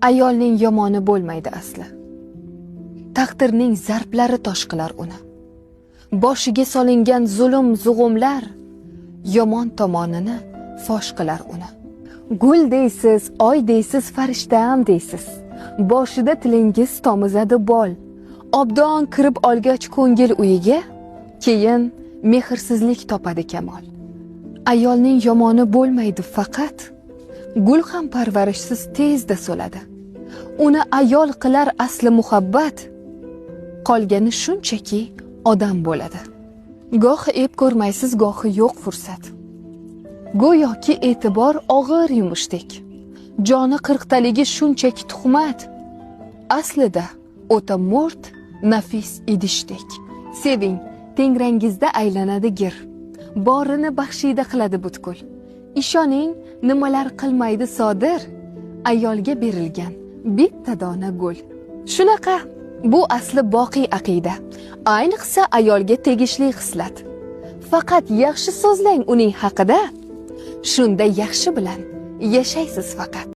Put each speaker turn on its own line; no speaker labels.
Ayolning yomoni bo'lmaydi asli. Taqdirning zarblari tosh qilar uni. Boshiga solingan zulm zug'umlar yomon tomonini fosh qilar uni. Gul deysiz, oy deysiz, farishtam deysiz. Boshida tilingiz tomizadi bol. Obdon kirib olgach ko'ngil uyiga, keyin mehrsizlik topadi kamol. Ayolning yomoni bo'lmaydi faqat gul ham parvarishsiz tezda so'ladi. Uni ayol qilar asli muhabbat, qolgani shunchaki odam bo'ladi. Gohi ep ko'rmaysiz, gohi yo'q fursat. Go'yoki e'tibor og'ir yumushdek. Joni qirqtaligi shunchaki tuhmat. Aslida o'ta mo'rt, nafis idishdek. Seving, tengrangizda aylanadi gir. Borini baxshida qiladi butkul. Ishoning, nimalar qilmaydi sodir ayolga berilgan bitta dona gul. Shunaqa, bu asli boqiy aqida. Ayniqsa ayolga tegishli xislat. Faqat yaxshi so'zlang uning haqida. Shunda yaxshi bilan yashaysiz faqat.